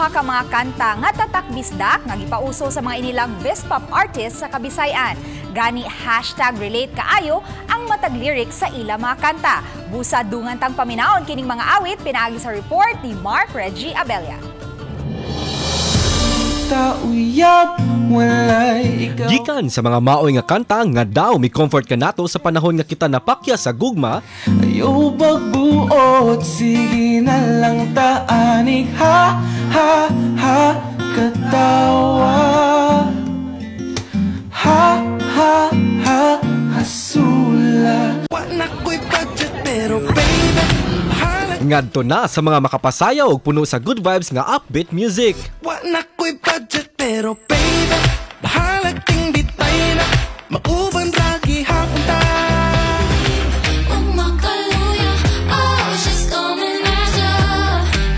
duha ka mga kanta nga tatak bisdak nga gipauso sa mga inilang Vispop artists sa Kabisayan. Gani #RelateKaayo ang matag lyrics sa ila mga kanta. Busa dungan tang paminaon kining mga awit pinaagi sa report ni Mark Reggie Abella. Tauyab, walay ikaw. Gikan sa mga maoy nga kanta nga daw mi comfort kanato sa panahon nga kita napakya sa gugma, Ayaw pagbuot, sige na lang taanig. Ha, ha, ha, katawa. Ha, ha, ha, hasula. Wa na ko'y budget pero baby, bahala. Ngadto na sa mga makapasayaw og puno sa good vibes nga upbeat music. Wa na ko'y budget pero baby, bahala ting bitay na. Mauban ra gihapon ta. Umakaluya, oh, she's coming at ya.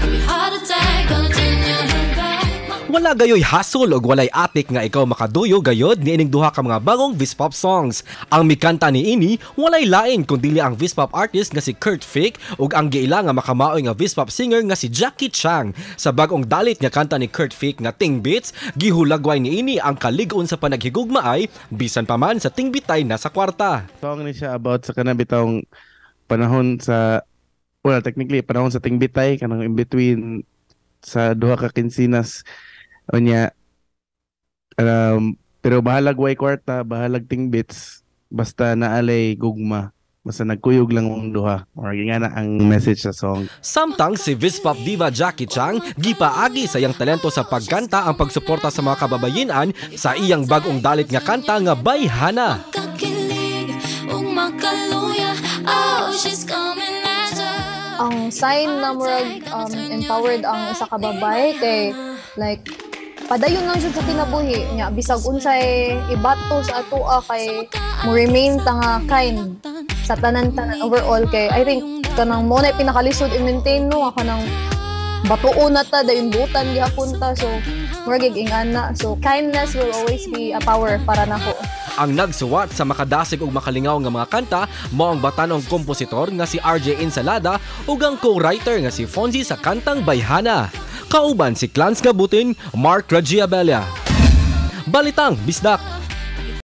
Give heart attack, gonna turn your head back. Wala gayoy hasol og walay atik nga ikaw makaduyo gayod niining duha ka mga bagong Vispop songs. Ang mikanta niini walay lain kun dili ang Vispop artist nga si Kurt Fick ug ang giila nga makamaoy nga Vispop singer nga si Jackie Chang. Sa bag-ong dalit nga kanta ni Kurt Fick nga Ting Beats, gihulagway niini ang kalig-on sa panaghigugmaay bisan pa man sa tingbitay na sa kwarta. Song ni siya about sa kanang bitawng panahon sa, well, technically panahon sa tingbitay, kanang in between sa duha ka kinsinas unya, pero bahalag way kwarta, bahalag tingbits, basta naalay gugma, basta nagkuyog lang ang duha or nga na ang message sa song. Samtang si Vispop diva Jackie Chang gipaagi sa iyang talento sa pagkanta ang pagsuporta sa mga kababayenan sa iyang bag-ong dalit nga kanta nga Bayhana. Kakilig, umakaluya, oh, she's coming at ya. Ang sign na murag empowered ang isa ka babae kay like padayon lang siya sa kinabuhi nya, bisag unsay ibato sa atoa kay mo remain ta nga kind sa tanan-tanan overall, kay I think kanang mo na pinakalisod i-maintain, no, kanang batuon na ta dayon butan gihapon ta. So murag ingana, so kindness will always be a power para nako. Ang nagsuwat sa makadasig ug makalingaw nga mga kanta mao ang batanong kompositor nga si RJ Ensalada ug ang co-writer nga si Fonzie sa kantang Bayhana. Kauban si Clans Gabutin, Mark Ragiabella. Balitang Bisdak.